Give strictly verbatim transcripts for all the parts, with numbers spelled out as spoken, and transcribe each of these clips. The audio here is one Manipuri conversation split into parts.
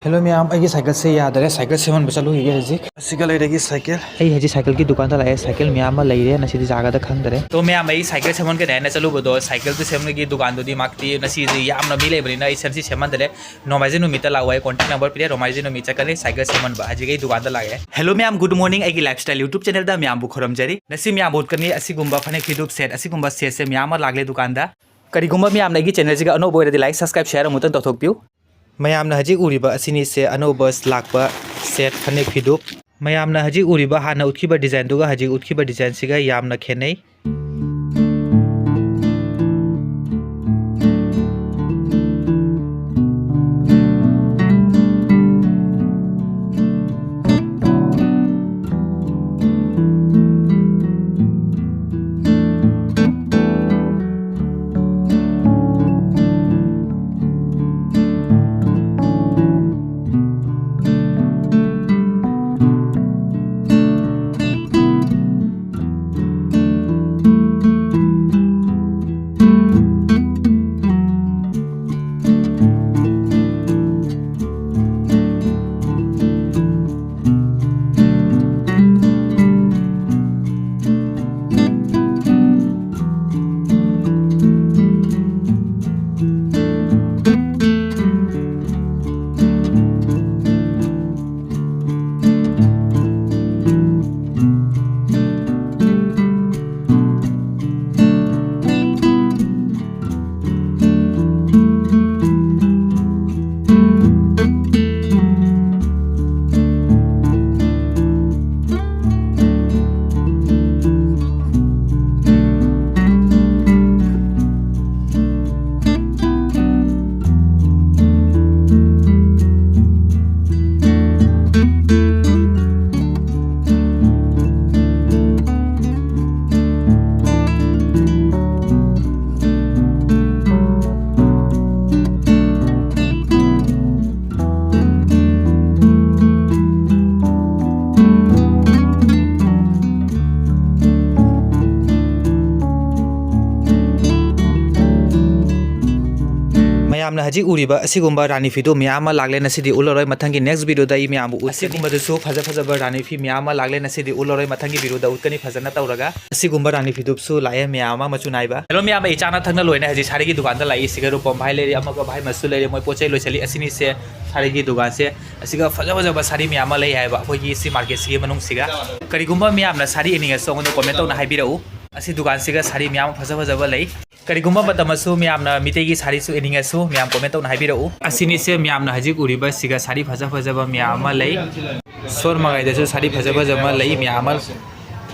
ꯍꯦꯜꯂꯣ ꯃꯌꯥꯝ, ꯑꯩꯒꯤ ꯁꯥꯏꯀꯜꯁꯦ ꯌꯥꯗꯔꯦ, ꯁꯥꯏꯀꯜ ꯁꯦꯝꯍꯟꯕ ꯆꯠꯂꯨꯈꯤꯒꯦ ꯍꯧꯖꯤꯛ꯫ ꯑꯁꯤꯒ ꯂꯩꯔꯦ ꯑꯩꯒꯤ ꯁꯥꯏꯀꯜ꯫ ꯑꯩ ꯍꯧꯖꯤꯛ ꯁꯥꯏꯀꯜꯒꯤ ꯗꯨꯀꯥꯟꯗ ꯂꯥꯛꯑꯦ, ꯁꯥꯏꯀꯜ ꯃꯌꯥꯝ ꯑꯃ ꯂꯩꯔꯦ, ꯉꯁꯤꯗꯤ ꯌꯥꯒꯗ꯭ꯔꯥ ꯈꯪꯗꯔꯦ꯫ ꯇꯣ ꯃꯌꯥꯝ, ꯑꯩ ꯁꯥꯏꯀꯜ ꯁꯦꯝꯍꯟꯒꯅꯤ ꯍꯥꯏꯅ ꯆꯠꯂꯨꯕꯗꯣ, ꯁꯥꯏꯀꯜꯗꯨ ꯁꯦꯝꯕꯒꯤ ꯗꯨꯀꯥꯟꯗꯨꯗꯤ ꯃꯥꯛꯇꯤ ꯉꯁꯤꯗꯤ ꯌꯥꯝꯅ ꯃꯤ ꯂꯩꯕꯅꯤꯅ ꯑꯩ ꯁꯦꯝꯁꯤ ꯁꯦꯝꯍꯟꯗꯔꯦ꯫ ꯅꯣꯡꯃꯥꯏꯖꯤꯡ ꯅꯨꯃꯤꯠꯇ ꯂꯥꯛꯑꯣ, ꯑꯩ contact number ꯄꯤꯔꯦ, ꯅꯣꯡꯃꯥꯏꯖꯤꯡ ꯅꯨꯃꯤꯠ ꯆꯠꯀꯅꯤ ꯁꯥꯏꯀꯜ ꯁꯦꯝꯍꯟꯕ꯫ ꯍꯧꯖꯤꯛ ꯑꯩ ꯗꯨꯀꯥꯟꯗ ꯂꯥꯛꯑꯦ꯫ Hello ꯃꯌꯥꯝ, good morning꯫ ꯑꯩꯒꯤ lifestyle YouTube channelꯗ ꯃꯌꯥꯝꯕꯨ ꯈꯨꯔꯨꯝꯖꯔꯤ꯫ ꯉꯁꯤ ꯃꯌꯥꯝꯕꯨ ꯎꯠꯀꯅꯤ ꯑꯁꯤꯒꯨꯝꯕ ꯐꯅꯦꯛ ꯐꯤꯗꯨꯞ set, ꯑꯁꯤꯒꯨꯝꯕ setꯁꯦ ꯃꯌꯥꯝ ꯑꯃ ꯂꯥꯛꯂꯦ ꯗꯨꯀꯥꯟꯗ꯫ ꯀꯔꯤꯒꯨꯝꯕ ꯃꯌꯥꯝꯅ ꯑꯩꯒꯤ channelꯁꯤꯒ ꯑꯅꯧꯕ ꯑꯣꯏꯔꯗꯤ like, subscribe, share ꯑꯃꯨꯛꯇꯪ ꯇꯧꯊꯣꯛꯄꯤꯌꯨ꯫ ꯃꯌꯥꯝꯅ ꯍꯧꯖꯤꯛ ꯎꯔꯤꯕ ꯑꯁꯤꯅꯤꯁꯦ ꯑꯅꯧꯕ ꯂꯥꯛꯄ set ꯐꯅꯦꯛ ꯐꯤꯗꯨꯞ꯫ ꯃꯌꯥꯝꯅ ꯍꯧꯖꯤꯛ ꯎꯔꯤꯕ ꯍꯥꯟꯅ ꯎꯠꯈꯤꯕ designꯗꯨꯒ ꯍꯧꯖꯤꯛ ꯎꯠꯈꯤꯕ designꯁꯤꯒ ꯌꯥꯝꯅ ꯈꯦꯠꯅꯩ꯫ ꯃꯌꯥꯝꯅ ꯍꯧꯖꯤꯛ ꯎꯔꯤꯕ ꯑꯁꯤꯒꯨꯝꯕ ꯔꯥꯅꯤ ꯐꯤꯗꯨ ꯃꯌꯥꯝ ꯑꯃ ꯂꯥꯛꯂꯦ, ꯉꯁꯤꯗꯤ ꯎꯠꯂꯔꯣꯏ, ꯃꯊꯪꯒꯤ next video ꯗ ꯑꯩ ꯃꯌꯥꯝꯕꯨ ꯎꯠꯀꯅꯤ꯫ ꯑꯁꯤꯒꯨꯝꯕꯗꯁꯨ ꯐꯖ ꯐꯖꯕ ꯔꯥꯅꯤ ꯐꯤ ꯃꯌꯥꯝ ꯑꯃ ꯂꯥꯛꯂꯦ, ꯉꯁꯤꯗꯤ ꯎꯠꯂꯔꯣꯏ, ꯃꯊꯪꯒꯤ video ꯗ ꯎꯠꯀꯅꯤ ꯐꯖꯅ ꯇꯧꯔꯒ꯫ ꯑꯁꯤꯒꯨꯝꯕ ꯔꯥꯅꯤ ꯐꯤꯗꯨꯁꯨ ꯂꯥꯛꯑꯦ ꯃꯌꯥꯝ ꯑꯃ ꯃꯆꯨ ꯅꯥꯏꯕ꯫ Hello ꯃꯌꯥꯝ, ꯑꯩ ꯆꯥꯅ ꯊꯛꯅ ꯂꯣꯏꯅ ꯍꯧꯖꯤꯛ ꯁꯥꯔꯤꯒꯤ ꯗꯨꯀꯥꯟꯗ ꯂꯥꯛꯏ꯫ ꯁꯤꯒ ꯔꯨꯄꯝ ꯚꯥꯏ ꯂꯩꯔꯦ, ꯑꯃꯒ ꯚꯥꯏ ꯃꯁꯨ ꯂꯩꯔꯦ, ꯃꯣꯏ ꯄꯣꯠ ꯆꯩ ꯂꯣꯏꯁꯤꯜꯂꯤ꯫ ꯑꯁꯤꯅꯤꯁꯦ ꯁꯥꯔꯤꯒꯤ ꯗꯨꯀꯥꯟꯁꯦ꯫ ꯑꯁꯤꯒ ꯐꯖ ꯐꯖꯕ ꯁꯥꯔꯤ ꯃꯌꯥꯝ ꯑꯃ ꯂꯩ ꯍꯥꯏꯕ ꯑꯩꯈꯣꯏꯒꯤ ꯁꯤ market ꯁꯤꯒꯤ ꯃꯅꯨꯡꯁꯤꯒ꯫ ꯀꯔꯤꯒꯨꯝꯕ ꯃꯌꯥꯝꯅ ꯁꯥꯔꯤ ꯏꯅꯤꯡꯉꯁꯨ ꯑꯩꯉꯣꯟꯗ comment ꯇꯧꯅ ꯍꯥꯏꯕꯤꯔꯛꯎ꯫ ꯑꯁꯤ ꯗꯨꯀꯥꯟꯁꯤꯒ ꯁꯥꯔꯤ ꯃꯌꯥꯝ ꯐꯖ ꯐꯖꯕ ꯂꯩ꯫ ꯀꯔꯤꯒꯨꯝꯕ ꯃꯇꯝꯗꯁꯨ ꯃꯌꯥꯝꯅ ꯃꯤꯇꯩꯒꯤ ꯁꯥꯔꯤꯁꯨ ꯏꯅꯤꯡꯉꯁꯨ ꯃꯌꯥꯝ comment ꯇꯧꯅ ꯍꯥꯏꯕꯤꯔꯛꯎ꯫ ꯑꯁꯤꯅꯤꯁꯦ ꯃꯌꯥꯝꯅ ꯍꯧꯖꯤꯛ ꯎꯔꯤꯕ ꯁꯤꯒ ꯁꯥꯔꯤ ꯐꯖ ꯐꯖꯕ ꯃꯌꯥꯝ ꯑꯃ ꯂꯩ꯫ ꯁꯣꯔ ꯃꯉꯥꯏꯗꯁꯨ ꯁꯥꯔꯤ ꯐꯖ ꯐꯖꯕ ꯑꯃ ꯂꯩ ꯃꯌꯥꯝ ꯑꯃ꯫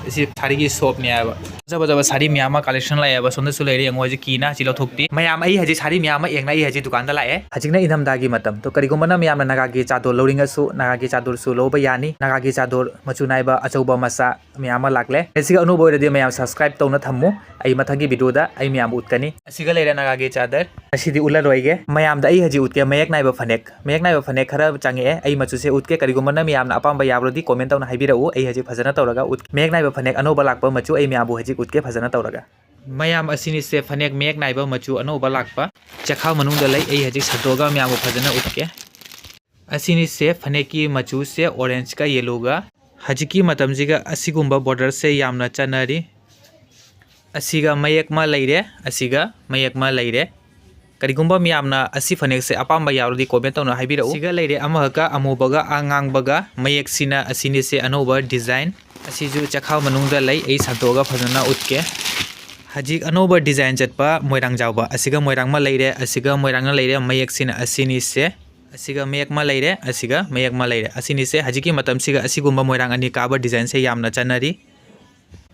ꯁꯤ ꯁꯥꯔꯤꯒꯤ shop ꯅꯦ ꯍꯥꯏꯕ꯫ ꯐꯖ ꯐꯖꯕ ꯁꯥꯔꯤ ꯃꯌꯥꯝ ꯑꯃ collection ꯂꯥꯛꯑꯦꯕ꯫ ꯁꯣꯝꯗꯁꯨ ꯂꯩꯔꯦ ꯌꯦꯡꯉꯣ, ꯍꯧꯖꯤꯛ ꯀꯤꯅ ꯁꯤ ꯂꯧꯊꯣꯛꯄꯤ꯫ ꯃꯌꯥꯝ ꯑꯩ ꯍꯧꯖꯤꯛ ꯁꯥꯔꯤ ꯃꯌꯥꯝ ꯑꯃ ꯌꯦꯡꯅ ꯑꯩ ꯍꯧꯖꯤꯛ ꯗꯨꯀꯥꯟꯗ ꯂꯥꯛꯑꯦ꯫ ꯍꯧꯖꯤꯛꯅ ꯏꯪꯊꯝꯊꯥꯒꯤ ꯃꯇꯝ꯫ ꯇꯣ ꯀꯔꯤꯒꯨꯝꯕꯅ ꯃꯌꯥꯝꯅ ꯅꯥꯒꯥꯒꯤ ꯆꯥꯗꯣꯔ ꯂꯧꯅꯤꯡꯉꯁꯨ ꯅꯥꯒꯥꯒꯤ ꯆꯥꯗꯣꯔꯁꯨ ꯂꯧꯕ ꯌꯥꯅꯤ꯫ ꯅꯥꯒꯥꯒꯤ ꯆꯥꯗꯣꯔ ꯃꯆꯨ ꯅꯥꯏꯕ ꯑꯆꯧꯕ ꯃꯆꯥ ꯃꯌꯥꯝ ꯑꯃ ꯂꯥꯛꯂꯦ꯫ ꯑꯁꯤꯒ ꯑꯅꯧꯕ ꯑꯣꯏꯔꯗꯤ ꯃꯌꯥꯝ subscribe ꯇꯧꯅ ꯊꯝꯃꯨ꯫ ꯑꯩ ꯃꯊꯪꯒꯤ video ꯗ ꯑꯩ ꯃꯌꯥꯝꯕꯨ ꯎꯠꯀꯅꯤ꯫ ꯑꯁꯤꯒ ꯂꯩꯔꯦ ꯅꯥꯒꯥꯒꯤ ꯆꯥꯗꯔ꯫ ꯑꯁꯤꯗꯤ ꯎꯠꯂꯔꯣꯏꯒꯦ꯫ ꯃꯌꯥꯝꯗ ꯑꯩ ꯍꯧꯖꯤꯛ ꯎꯠꯀꯦ ꯃꯌꯦꯛ ꯅꯥꯏꯕ ꯐꯅꯦꯛ꯫ ꯃꯌꯦꯛ ꯅꯥꯏꯕ ꯐꯅꯦꯛ ꯈꯔ ꯆꯪꯉꯛꯑꯦ꯫ ꯑꯩ ꯃꯆꯨꯁꯦ ꯎꯠꯀꯦ꯫ ꯀꯔꯤꯒꯨꯝꯕꯅ ꯃꯌꯥꯝꯅ ꯑꯄꯥꯝꯕ ꯌꯥꯎꯔꯗꯤ comment ꯇꯧꯅ ꯍꯥꯏꯕꯤꯔꯛꯎ꯫ ꯑꯩ ꯍꯧꯖꯤꯛ ꯐꯖꯅ ꯇꯧꯔꯒ ꯎꯠꯀꯦ꯫ ꯃꯌꯦꯛ ꯅꯥꯏꯕ ꯐꯅꯦꯛ ꯑꯅꯧꯕ ꯂꯥꯛꯄ ꯃꯆꯨ ꯑꯩ ꯃꯌꯥꯝꯕꯨ ꯍꯧꯖꯤꯛ ꯎꯠꯀꯦ ꯐꯖꯅ ꯇꯧꯔꯒ꯫ ꯃꯌꯥꯝ ꯑꯁꯤꯅꯤꯁꯦ ꯐꯅꯦꯛ ꯃꯌꯦꯛ ꯅꯥꯏꯕ ꯃꯆꯨ ꯑꯅꯧꯕ ꯂꯥꯛꯄ꯫ ꯆꯦꯈꯥꯎ ꯃꯅꯨꯡꯗ ꯂꯩ꯫ ꯑꯩ ꯍꯧꯖꯤꯛ ꯁꯟꯗꯣꯛꯑꯒ ꯃꯌꯥꯝꯕꯨ ꯐꯖꯅ ꯎꯠꯀꯦ꯫ ꯑꯁꯤꯅꯤꯁꯦ ꯐꯅꯦꯛꯀꯤ ꯃꯆꯨꯁꯦ orange ꯀ yellow ꯒ꯫ ꯍꯧꯖꯤꯛꯀꯤ ꯃꯇꯝꯁꯤꯒ ꯑꯁꯤꯒꯨꯝꯕ border ꯁꯦ ꯌꯥꯝꯅ ꯆꯠꯅꯔꯤ꯫ ꯑꯁꯤꯒ ꯃꯌꯦꯛ ꯑꯃ ꯂꯩꯔꯦ, ꯑꯁꯤꯒ ꯃꯌꯦꯛ ꯑꯃ ꯂꯩꯔꯦ꯫ ꯀꯔꯤꯒꯨꯝꯕ ꯃꯌꯥꯝꯅ ꯑꯁꯤ ꯐꯅꯦꯛꯁꯦ ꯑꯄꯥꯝꯕ ꯌꯥꯎꯔꯗꯤ comment ꯇꯧꯅ ꯍꯥꯏꯕꯤꯔꯛꯎ꯫ ꯁꯤꯒ ꯂꯩꯔꯦ ꯑꯃꯈꯛꯀ ꯑꯃꯨꯕꯒ ꯑꯉꯥꯡꯕꯒ, ꯃꯌꯦꯛꯁꯤꯅ ꯑꯁꯤꯅꯤꯁꯦ ꯑꯅꯧꯕ design꯫ ꯑꯁꯤꯁꯨ ꯆꯦꯈꯥꯎ ꯃꯅꯨꯡꯗ ꯂꯩ, ꯑꯩ ꯁꯟꯗꯣꯛꯑꯒ ꯐꯖꯅ ꯎꯠꯀꯦ꯫ ꯍꯧꯖꯤꯛ ꯑꯅꯧꯕ design ꯆꯠꯄ ꯃꯣꯏꯔꯥꯡ ꯖꯥꯎꯕ, ꯑꯁꯤꯒ ꯃꯣꯏꯔꯥꯡ ꯑꯃ ꯂꯩꯔꯦ, ꯑꯁꯤꯒ ꯃꯣꯏꯔꯥꯡ ꯑꯃ ꯂꯩꯔꯦ, ꯃꯌꯦꯛꯁꯤꯅ ꯑꯁꯤꯅꯤꯁꯦ꯫ ꯑꯁꯤꯒ ꯃꯌꯦꯛ ꯑꯃ ꯂꯩꯔꯦ, ꯑꯁꯤꯒ ꯃꯌꯦꯛ ꯑꯃ ꯂꯩꯔꯦ꯫ ꯑꯁꯤꯅꯤꯁꯦ ꯍꯧꯖꯤꯛꯀꯤ ꯃꯇꯝꯁꯤꯒ ꯑꯁꯤꯒꯨꯝꯕ ꯃꯣꯏꯔꯥꯡ ꯑꯅꯤ ꯀꯥꯕ design ꯁꯦ ꯌꯥꯝꯅ ꯆꯠꯅꯔꯤ꯫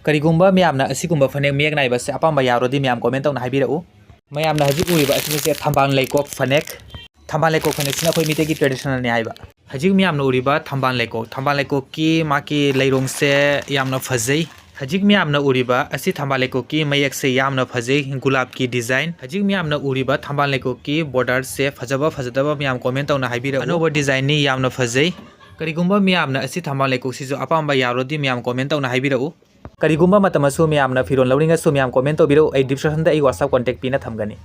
ꯀꯔꯤꯒꯨꯝꯕ ꯃꯌꯥꯝꯅ ꯑꯁꯤꯒꯨꯝꯕ ꯐꯅꯦꯛ ꯃꯌꯦꯛ ꯅꯥꯏꯕꯁꯦ ꯑꯄꯥꯝꯕ ꯌꯥꯎꯔꯗꯤ ꯃꯌꯥꯝ comment ꯇꯧꯅ ꯍꯥꯏꯕꯤꯔꯛꯎ꯫ ꯃꯌꯥꯝꯅ ꯍꯧꯖꯤꯛ ꯎꯔꯤꯕ ꯑꯁꯤꯅꯤꯁꯦ ꯊꯝꯕꯥꯜ ꯂꯩꯀꯣꯛ ꯐꯅꯦꯛ꯫ ꯊꯝꯕꯥꯜ ꯂꯩꯀꯣꯛ ꯐꯅꯦꯛꯁꯤꯅ ꯑꯩꯈꯣꯏ ꯃꯤꯇꯩꯒꯤ traditional ꯅꯦ ꯍꯥꯏꯕ꯫ ꯍꯧꯖꯤꯛ ꯃꯌꯥꯝꯅ ꯎꯔꯤꯕ ꯊꯝꯕꯥꯜ ꯂꯩꯀꯣꯛ, ꯊꯝꯕꯥꯜ ꯂꯩꯀꯣꯛꯀꯤ ꯃꯥꯒꯤ ꯂꯩꯔꯣꯡꯁꯦ ꯌꯥꯝꯅ ꯐꯖꯩ꯫ ꯍꯧꯖꯤꯛ ꯃꯌꯥꯝꯅ ꯎꯔꯤꯕ ꯑꯁꯤ ꯊꯝꯕꯥꯜ ꯂꯩꯀꯣꯛꯀꯤ ꯃꯌꯦꯛꯁꯦ ꯌꯥꯝꯅ ꯐꯖꯩ, ꯒꯨꯂꯥꯞꯀꯤ design꯫ ꯍꯧꯖꯤꯛ ꯃꯌꯥꯝꯅ ꯎꯔꯤꯕ ꯊꯝꯕꯥꯜ ꯂꯩꯀꯣꯛꯀꯤ border ꯁꯦ ꯐꯖꯕ ꯐꯖꯗꯕ ꯃꯌꯥꯝ comment ꯇꯧꯅ ꯍꯥꯏꯕꯤꯔꯛꯎ꯫ ꯑꯅꯧꯕ design ꯅꯤ, ꯌꯥꯝꯅ ꯐꯖꯩ꯫ ꯀꯔꯤꯒꯨꯝꯕ ꯃꯌꯥꯝꯅ ꯑꯁꯤ ꯊꯝꯕꯥꯜ ꯂꯩꯀꯣꯛꯁꯤꯁꯨ ꯑꯄꯥꯝꯕ ꯌꯥꯎꯔꯗꯤ ꯃꯌꯥꯝ comment ꯇꯧꯅ ꯍꯥꯏꯕꯤꯔꯛꯎ꯫ ꯀꯔꯤꯒꯨꯝꯕ ꯃꯇꯝꯗꯁꯨ ꯃꯌꯥꯝꯅ ꯐꯤꯔꯣꯜ ꯂꯧꯅꯤꯡꯉꯁꯨ ꯃꯌꯥꯝ comment ꯇꯧꯕꯤꯔꯛꯎ, ꯑꯩ description ꯗ ꯑꯩ WhatsApp contact ꯄꯤꯅ ꯊꯝꯒꯅꯤ꯫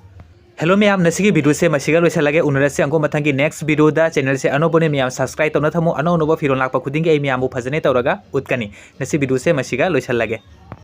Hello ꯃꯌꯥꯝ, ꯉꯁꯤꯒꯤ video ꯁꯦ ꯃꯁꯤꯒ ꯂꯣꯏꯁꯤꯜꯂꯒꯦ꯫ ꯎꯅꯔꯁꯤ ꯑꯃꯨꯛ ꯃꯊꯪꯒꯤ next video ꯗ꯫ Channel ꯁꯦ ꯑꯅꯧꯕꯅꯦ ꯃꯌꯥꯝ, subscribe ꯇꯧꯅ ꯊꯝꯃꯨ꯫ ꯑꯅꯧ ꯑꯅꯧꯕ ꯐꯤꯔꯣꯜ ꯂꯥꯛꯄ ꯈꯨꯗꯤꯡꯒꯤ ꯑꯩ ꯃꯌꯥꯝꯕꯨ ꯐꯖꯅ ꯇꯧꯔꯒ ꯎꯠꯀꯅꯤ꯫ ꯉꯁꯤ video ꯁꯦ ꯃꯁꯤꯒ ꯂꯣꯏꯁꯤꯜꯂꯒꯦ꯫